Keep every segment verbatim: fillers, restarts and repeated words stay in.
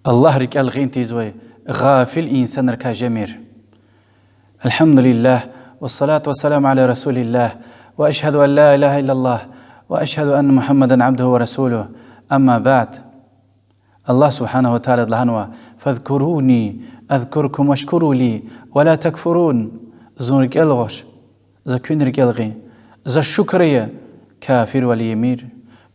Аллагь рикӀел гъин тийизвай гъафил инсанрикай жемир. الحمد لله، والصلاة والسلام على رسول الله، وأشهد أن لا إله إلا الله، وأشهد أن محمدا عبده ورسوله، أما بعد. Аллагь سبحانه وتعالىди лагьанва: فاذكروني أذكركم واشكروا لي ولا تكفرون. Зун рикӀел гъваш, за куьн рикӀел гъин, за шукур ая, кафирвал ийимир.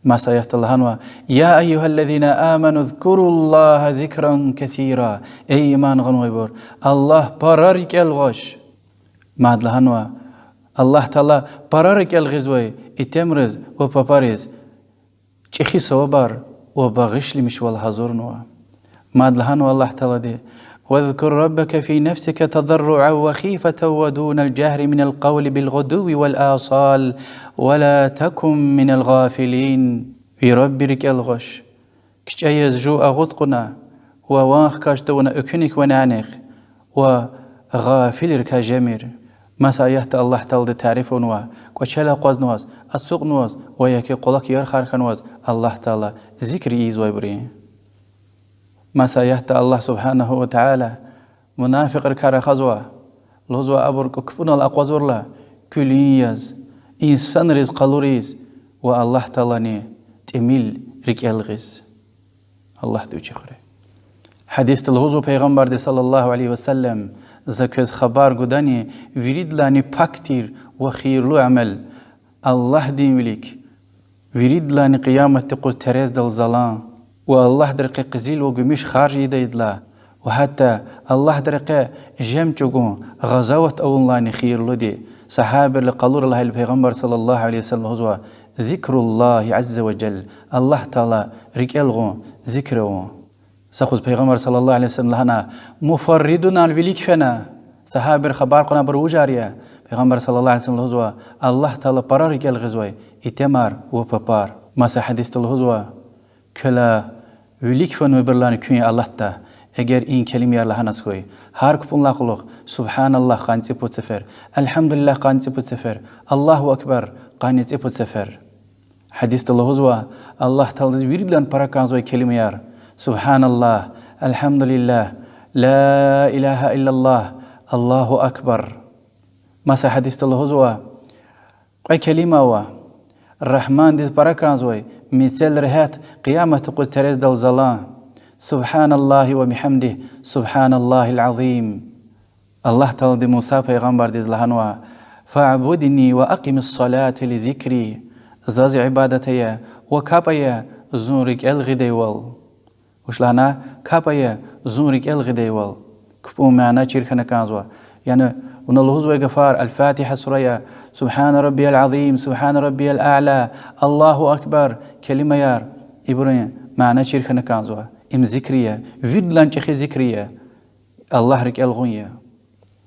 Маса аятда лагьанва: يا أيها الذين آمنوا اذكروا الله ذكرا كثيرا. Эй иман гъанвайбур, Аллагь пара рикӀел гъваш. Мад лагьанва: Аллагь Таала пара рикӀел гъизвай итимриз ва папариз чӀехи савабар ва багъишламишвал гьазурнава. Мад лагьанва Аллагь Таалади: واذكر ربك في نفسك تضرعا وخيفة ودون الجهر من القول بالغدو والآصال ولا تكن من الغافلين. Ви Рабби рикӀел гъваш, кичӀе яз жув агъуз кьуна ва ван хкаж тавуна экуьнихъ-ванянихъ, ва гъафилрикай жемир. Маса аятда Аллагь Таалади тариф авунва кӀвачел акъвазнаваз, ацукьнаваз ва я ки къвалахъ ярхар хьанваз Аллагь Таала зикр ийизвайбурун. Маса аятда Аллагь سبحانه وتعالى мунафикьрикай рахазва, лугьузва абур кпӀунал акъвазурла, куьлуьн яз, инсанриз къалуриз ва Аллагь Таалани тӀимил рикӀел гъиз. Аллагьди вичи хуьрай. Гьадисда лугьузва Пайгъамбарди صلى الله عليه وسلم: За квез хабар гудани виридалайни пак тир ва хийирлу амал Аллагьдин вилик виридалайни къияматдин юкъуз терездал залан ва Аллагьдин рекье къизил ва гуьмуьш харж ийидайдалай, ва гьатта Аллагьдин рекье жем чӀугун гъазават авунлайни хийирлуди. Сагьабийри къалура лагьайла Пайгъамбар صلى الله عليه وسلم лугьузва: ذكر الله عز وجل, Аллагь Таала рикӀел гъун, зикр авун. Са юкъуз Пайгъамбар صلى الله عليه وسلم лагьана: Муфарридунал вилик фена. Сагьабийри хабар кьуна абур вужар я. Пайгъамбар صلى الله عليه وسلم лугьузва: Аллагь Таала пара рикӀел гъизвай итимар ва папар. Маса гьадисда лугьузва: Квелай вилик фенвайбурулайни куьн алатда, эгер и келимаяр лагьаназ хьуй. Гьар кпӀунилай кьулухъ سبحان الله къанни цӀипуд сефер, الحمد لله къанни цӀипуд сефер, الله أكبر къанни цӀипуд сефер. Гьадисда лугьузва: Аллагь Тааладиз виридалайни пара кӀанзавай келимаяр: سبحان الله، الحمد لله، لا إله إلا الله، الله أكبر. Маса гьадисда лугьузва: Кьве келима ава Рагьмандиз пара кӀанзавай, мецел регьят, къияматдин юкъуз терездал залан: سبحان الله وبحمده، سبحان الله العظيم. Аллагь Таалади Муса пайгъамбардиз лагьанва: فاعبدني وأقم الصلاة لذكري. Заз ибадат ая ва капӀ ая зун рикӀел гъидайвал. Вуч лагьана? КапӀ ая зун рикӀел гъидайвал. КпӀун мана чир хьана кӀанзава. Яни вуна лугьузвай гафар: الفاتحة сура я, سبحان ربي العظيم، سبحان ربي الأعلى، الله أكبر келимаяр, ибурун мана чир хьана кӀанзава. Им зикр я, виридалайни чӀехи зикр я, Аллагь рикӀел гъун я.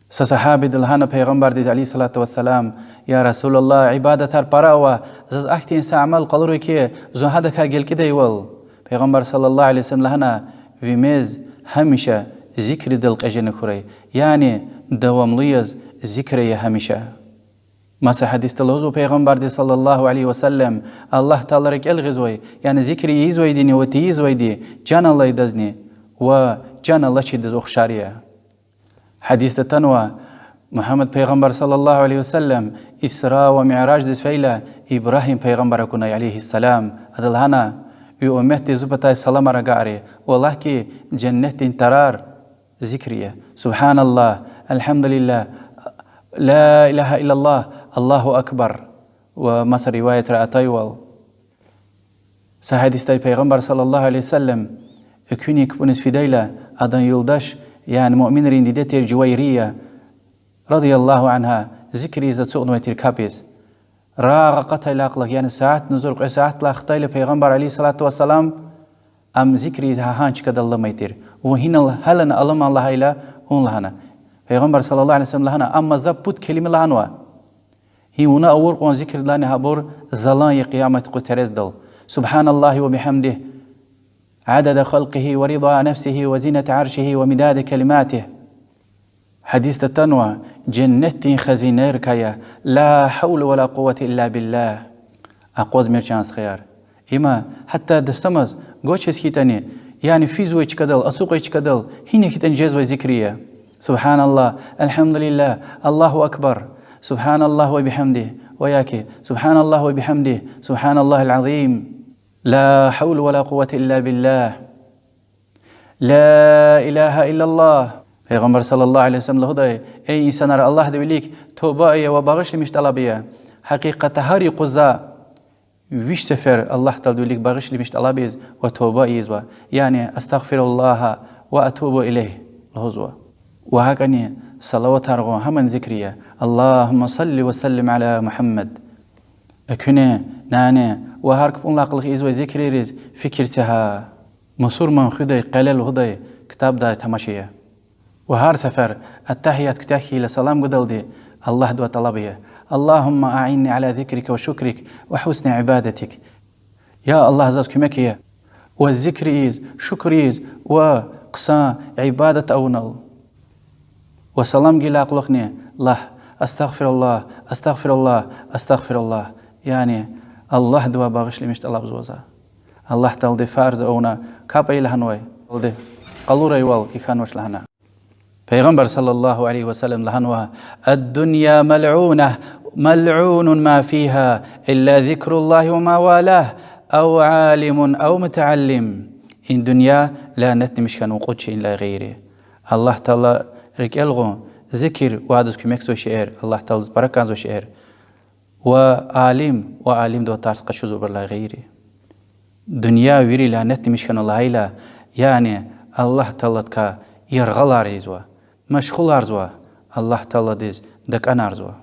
Са сагьабиди лагьана пайгъамбардиз عليه الصلاة والسلام: يا رسول الله, ибадатар пара ава, заз ахьтин са амал къалурай хьи, зун гьадакай гелкӀидайвал. Пайгъамбар صلى الله عليه وسلم лагьана: Ви мез гьамиша зикридал кьежена хьурай, яни давамлу яз зикр ая гьамиша. Маса гьадисда лугьузва пайгъамбарди صلى الله عليه وسلم: Аллагь Таала рикӀел гъизвай, яни зикр ийизвайдини ва тийизвайди чан алайдазни ва чан алачирдаз ухшар я. Гьадисда атанва, Мугьаммад пайгъамбар صلى الله عليه وسلم Исра ва Мираждиз фейила, Ибрагьим пайгъамбар акунай عليه السلام. Ада лагьана: Ви умметдиз зи патай саламар агакьри ва лагь хьи, женнетдин тарар зикр я: سبحان الله، الحمد لله، لا إله إلا الله، الله أكبر. Ва маса риваятра атайвал. Са гьадисда пайгъамбар صلى الله عليه وسلم экуьнин кпӀуниз фидайла, адан юлдаш, яни муъминрин диде тир Жувайрия, رضي الله عنها, зикр ийиз ацукьнавай тир капӀиз. Рагъ акъатайла кьулухъ, яни сятни зур кьве сятдилай хтайла пайгъамбар عليه الصلاة والسلام, ам зикр ийиз гьа гьа чкадал аламай тир. Ва гьинал гьална аламан лагьайла, вун лагьана. Пайгъамбар صلى الله عليه وسلم лагьана: Амма за пуд келима лагьанва, гьи вуна авур кьван зикрдилайни гьабур залан я къияматдин юкъуз терездал: سبحان الله وبحمده، عدد خلقه ورضا نفسه وزنة عرشه ومداد كلماته. Гьадисда атанва: Женнетдин хазинайрикай я, لا حول ولا قوة إلا بالله. Акъвазмир, чан стхаяр. Има гьатта дастамаз гвачиз хьайитӀани, Яни физвай чкадал, ацукьай чкадал гьина хьтин жезвай зикр я. سبحان الله، الحمد لله، الله أكبر، سبحان الله وبحمده, ва яки سبحان الله وبحمده، سبحان الله العظيم، لا حول ولا قوة إلا بالله. Ла илагьа иллаллагь. Пайгъамбар صلى الله عليه وسلم лугьудай: эй инсанар, Аллагьдин вилик туба ая ва багъишламиш тӀалаб ая. Гьакъикъатда гьар юкъуз за виш сефер Аллагь Тааладин вилик багъишламиш тӀалабиз ва туба ийизва. Яни أستغفر الله وأتوب إليه лугьузва. Ва гьакӀани салаватар гъун гьамни зикр я: اللهم صل وسلم على محمد. Экуьнин, нянин ва гьар кпӀунилай кьулухъ ийизвай зикририз фикир це гьа. Мусурман хуьдай къеле лугьудай ктабдай тамаш ая. Ва гьар сефер аттагьият куьтягь хьайила салам гудалди Аллагьдивай тӀалаб ая: اللهم أعني على ذكرك وشكرك وحسن عبادتك. Я Аллагь, заз куьмек ая ваз зикр ийиз, шукур ийиз ва хъсан ибадат авунал. Ва салам гайидалай кьулухъни лагь: أستغفر الله، أستغفر الله، أستغفر الله. Яни Аллагьдивай багъишламиш тӀалабзава за. Аллагь Таалади фарз авуна капӀ ая лагьанвай, алди къалурайвал кхьенвач лагьана. Пайгъамбар صلى الله عليه وسلم лагьанва: الدنيا ملعونة، ملعون ما فيها، إلا ذكر الله وما والاه، أو عالم أو متعلم. И дуьнья лянетдамиш хьанва кьуд шейинилай гъейри: Аллагь Таала рикӀел гъун зикр ва адаз куьмекзавай шейэр, Аллагь Тааладиз пара кӀанзавай шейэр, ва алим ва алимдивай тарс къачузвайбурулай гъейри. Дуьнья вири лянетдамиш хьанва лагьайла, яни Аллагь Тааладикай яргъалар ийизва, машгъуларзава, Аллагь Тааладиз дакӀанарзава.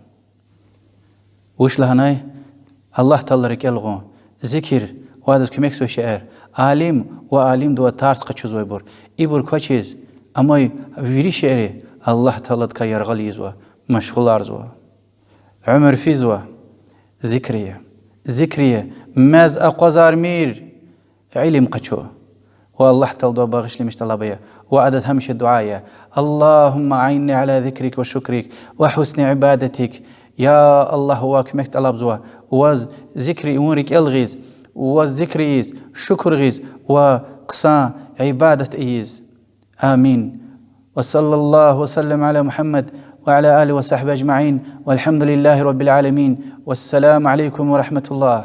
Вуч лагьанай? Аллагь Таала рикӀел гъун зикр ва адаз куьмекзавай шейэр, алим ва алимдивай тарс къачузвайбур. Ибур квачиз амай вири шейэри Аллагь Тааладикай яргъал ийизва, машгъуларзава. Уьмуьр физва зикр ая, зикр ая, мез акъвазармир илим къачу. Ва Аллагь Тааладивай багъишламиш тӀалаб ая, ва адаз гьамиша дуьа ая: اللهم أعني على ذكرك وشكرك وحسن عبادتك. Я Аллагь, ваз куьмек тӀалабзава ваз зикр и вун рикӀел гъиз, ваз зикр ийиз, шукур гъиз ва хъсан ибадат ийиз. آمين. وصلى الله وسلم على محمد وعلى آله وصحبه أجمعين، والحمد لله رب العالمين، والسلام عليكم ورحمة الله.